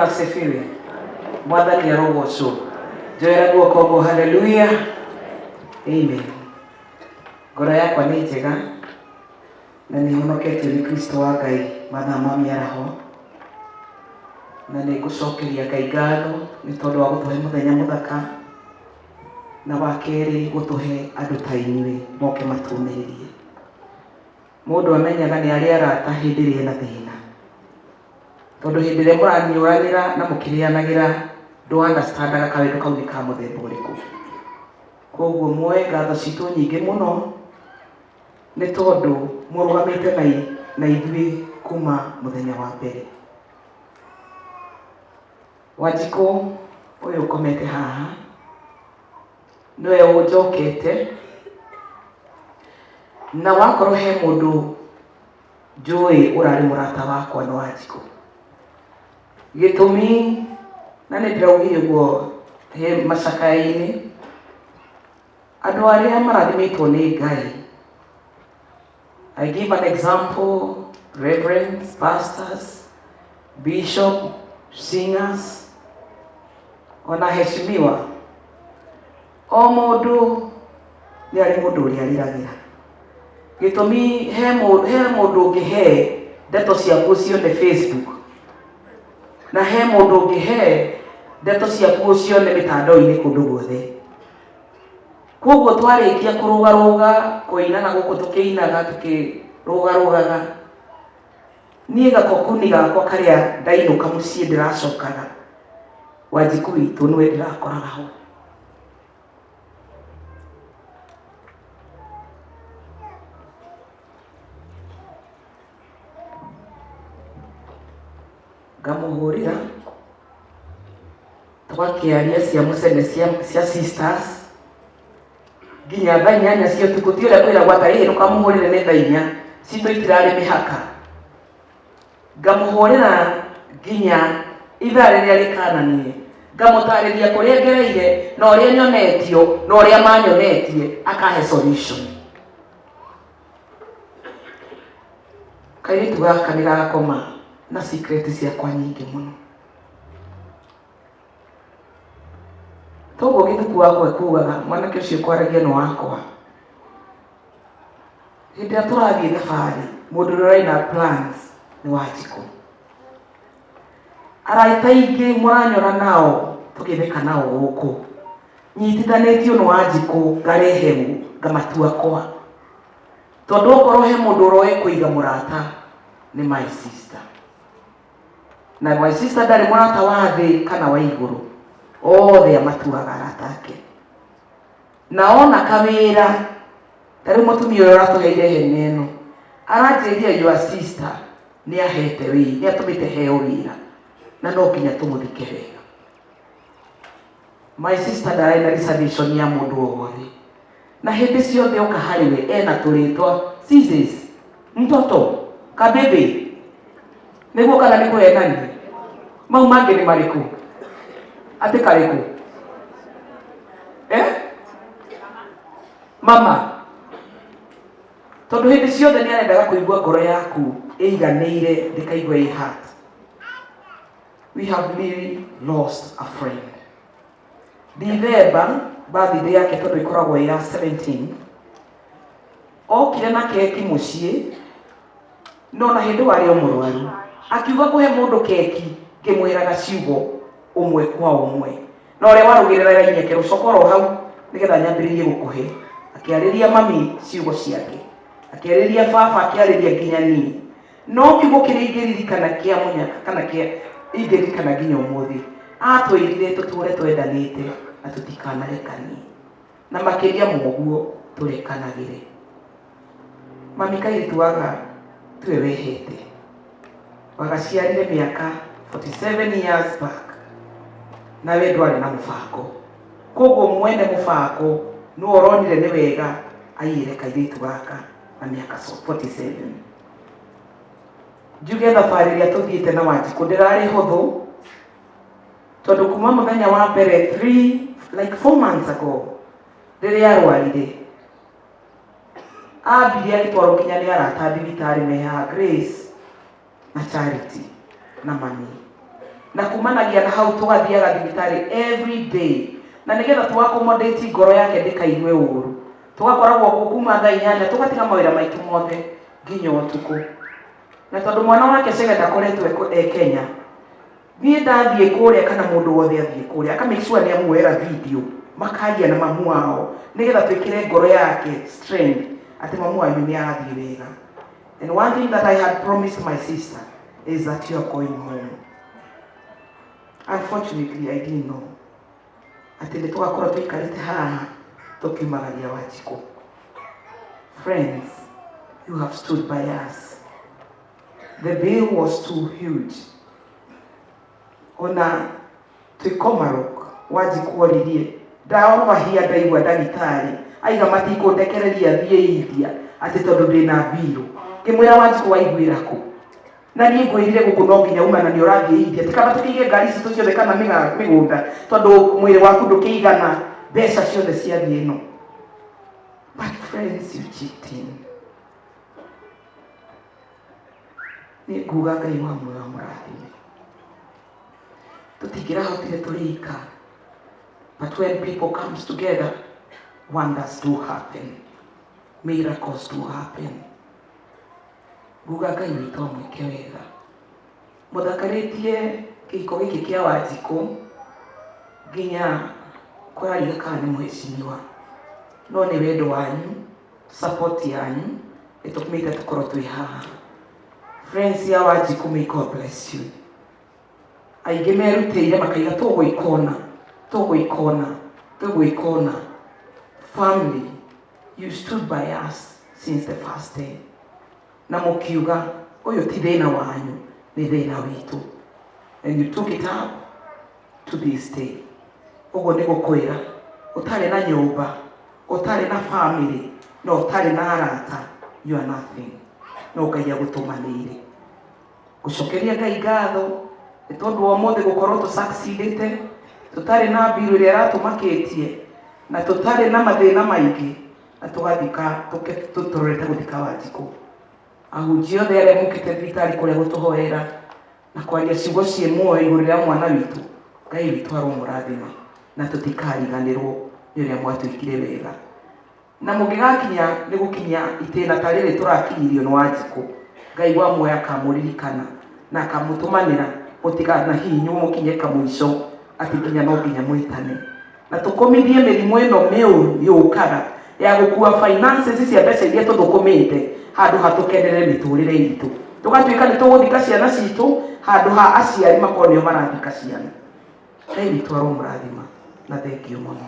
Bwana asifiwe. Mwathani arogocwo. Njoera guoko ngo haleluya. Amen. Ngoro yakwa nĩ njega na nĩ honoketio nĩ Kristo wa Ngai mathaa ma mĩaraho, na nĩ ngũcokeria Ngai ngatho nĩ tondũ wa gũtũhe mũthenya mũthaka, na wa kerĩ gũtũhe andũ ta inyuĩ moke matũmĩrĩrie. Mũndũ amenyaga nĩ arĩ arata hĩndĩ ĩrĩa ena thĩna, tondũ hĩndĩ ĩrĩa mũranyũranĩra na mũkĩrĩanagĩra ndũ understandaga kawendo kau nĩ ka mũthemba ũrĩkũ. Koguo muoye ngatho citũ nyingĩ mũno nĩ tondũ mũrũgamĩte na ithuĩ kuma mũthenya wa mbere. Wanjikũ ũyũ ũkomete haha nĩwe ũnjokete, na wakorwo he mũndũ njũĩ ũrarĩ mũrata wakwa nĩ Wanjikũ. Gĩtũmi na nĩ ndĩraugire ũguo he macakaya-inĩ, andũ arĩa marathimĩtwo nĩ Ngai, I give an example, reverends, pastors, bishop, singers, ona heshimiwa, o mũndũ nĩ arĩ mũndũ ũrĩa arĩragĩra. Gĩtũmi he mũndũ ũngĩhe ndeto ciaku ũcione Facebook, na he mũndũ ũngĩhe ndeto ciaku ũcione mĩtandao-inĩ kũndũ guothe. Koguo twarĩkia kũrũgarũga kũina na gũkũ tũkĩinaga tũkĩrũgarũgaga, niĩ gakokuni gakwa karĩa ndainũka mũciĩ ndĩracokaga, Wanjikũ witũ nĩwe ndĩrakoraga ho. Ngamũhũrĩra tũgakĩaria cia mũcene cia sisters nginya thaa 8 cia ũtukũ. Ti ũrĩa kwĩragwo atĩ ĩ ndũkamũhũrĩre nĩ thaa 4, citũ itirarĩ mĩhaka. Ngamũhũrĩra nginya ithaa rĩrĩa rĩkananie, ngamũtarĩria kũrĩa ngereire na ũrĩa nyonetio na ũrĩa manyonetie, akahe solution. Kairĩtu gaka nĩ gakoma na secret ciakwa nyingĩ mũno. Toguo gĩthuku wakwa kugaga mwanake ũcio kwaragia nĩ wakwa. Hĩndĩ ĩrĩa tũrathiĩ thabarĩ, mũndũ ũrĩa ũraina plans nĩ Wanjikũ. Arata aingĩ mũranyona nao tũgĩtheka nao gũkũ, nyitithanĩtio nĩ Wanjikũ ngareherwo ngamatua kwa. Tondũ okorwo he mũndũ ũroĩ kũiga mũrata nĩ my sister. Na my sister ndarĩ mũrata wa thĩ kana wa igũrũ, othe amatuaga arata ake. Na ona kawĩra, ta rĩu mũtumia ũyũ ũratũheire hema ĩno, aranjĩrire your sister nĩ ahete wĩra, nĩ atũmĩte heo wĩra, na no nginya tũmũthike wega. My sister ndararĩ na reservation ya mũndũ o wothe, na hĩndĩ ciothe oka harĩ we ena tũrĩtwa sis, mtoto, kabebe, nĩguo kana nĩ kũhenania? Mau mangĩ nĩ marĩkũ? Atĩ karĩkũ? Eh? Mama. Tondũ hĩndĩ ciothe nĩ arendaga kũigua ngoro yaku ĩiganĩire, ndĩkaigua ĩ hurt. We have really lost a friend. Ndithemba birthday yake tondũ ĩkoragwo ĩ ya 17, okire na keki mũciĩ, no na hĩndĩ warĩ o mũrwaru, akiuga kũhe mũndũ keki ngĩmwĩraga ciugo ũmwe kwa ũmwe, na ũrĩa warũgĩrĩra raini akĩrwo coka oro hau nĩgetha nyambĩrĩrie gũkũhe. Akĩarĩria mami ciugo ciake, akĩarĩria baba, akĩarĩria nginya niĩ. No kiugo kĩrĩa ingĩririkana kĩa mũnyaka kana kĩa ingĩririkana nginya ũmũthĩ, atwĩrire tũtũre twendanĩte na tũtikanarekanie, na makĩria ma ũguo tũrekanagĩre. Mami kairĩtu waga tiwe wehete, wagaciarire mĩaka 47 years back, nawe ndwarĩ na mũbango, koguo mwene mũbango nĩwe ũronire nĩ wega aiyĩre kairĩtu gaka na mĩaka 47. Njuge thabarĩ ĩrĩa tũthiĩte na Wanjikũ ndĩrarĩ hũthũ, tondũ kuma mũthenya wa mbere 3 like 4 months ago rĩrĩa arwarire, ambire agĩtwarwo nginya nĩ arata thibitarĩ me haha, Grace na Charity na mami. Na kumanagia na hau tũgathiaga thibitarĩ every day, na nĩgetha tũ accommodate ngoro yake ndĩkaigue ũru. Tũgakoragwo kuo kuma thaa 8, tũgatiga mawĩra maitũ mothe nginya ũtukũ. Na tondũ mwana wake Chege ndakoretwo e Kenya, niĩ ndathiĩ kũrĩa kana mũndũ wothe athiĩ kũrĩa, aka make sure nĩ amuoera video, makaria na mamu wao, nĩgetha twĩkĩre ngoro yake strength atĩ mamu wanyu nĩ arathiĩ wega. And one thing that I had promised my sister is that you are going home. Unfortunately, I didn't know atĩ nĩ tũgakorwo tũikarĩte haha tũkiumagaria Wanjikũ. Friends, you have stood by us. The bill was too huge. Ona twĩ Komarok, Wanjikũ oririe ndaorobahia, ndaigua ndagĩtarĩ aiga matikũndekereria thiĩ India atĩ tondũ ndĩna mbirũ. Ngĩmwĩra, "Wanjikũ, waiguĩra kũ? Na niĩ ngwĩrire gũkũ no nginya uma na nĩ ũrathiĩ India. Ti kaba tũkĩige ngari citũ ciothe kana mĩgũnda, tondũ mwĩrĩ waku ndũkĩigana mbeca ciothe ciathiĩ ĩno." But friends, you chipped in. Nĩ nguga Ngai wa muoyo amũrathime. Tũtingĩrahotire tũrĩ ika, but when people comes together, wonders do happen, miracles do happen. Nguga Ngai witũ amwĩke wega. Mũthakarĩtie kĩhiko gĩkĩ kĩa Wanjikũ nginya kũrariga kana nĩ mũhecimiwa, no nĩ wendo wanyu, support yanyu ĩtũmĩte tũkorwo twĩ haha. Friends ya Wanjikũ, may God bless you. Aingĩ merutĩire makaiga tũgwĩkona, tũgwĩkona, tũgwĩkona. Family, you stood by us since the first day na mũkiuga ũyũ ti thĩna wanyu, nĩ thĩna witũ, and you took it up to this day. Ũguo nĩ gũkwĩra ũtarĩ na nyũmba, ũtarĩ na family, na ũtarĩ na arata, you are nothing. No Ngai agũtũmanĩire. Gũcokeria Ngai ngatho nĩ tondũ wa ũmũthĩ gũkorwo tũsucceedĩte, tũtarĩ na mbiru ĩrĩa ĩratũmakĩtie na tũtarĩ na mathĩna maingĩ, na tũgathika tũrorete gũthika Wanjikũ. Ahunjia othe arĩa mũkĩte thibitarĩ kũrĩa gũtũhoera na kwaria ciugo ciĩ muoyo igũrũ rĩa mwana witũ, Ngai witũ aromũrathima, na tũtikariganĩrwo nĩ ũrĩa mwatwĩkire wega. Na mũngĩgakinya nĩ gũkinya itĩna ta rĩrĩ tũrakinyirio nĩ Wanjikũ, Ngai wa muoyo akamũririkana na akamũtũmanĩra, mũtikanahihinywo mũkinye kamũico atĩ nginya no nginya mwĩtane na tũkũmithie mĩrimũ ĩno mĩũru yũkaga ya gũkua finances cia mbeca iria tũthũkũmĩte, handũ ha tũkenere mĩtũrĩre itũ, tũgatuĩka nĩ tũgũthika ciana citũ handũ ha aciari makorwo nĩo marathika ciana. Ngai witũ aromũrathima na thengiũ mũno.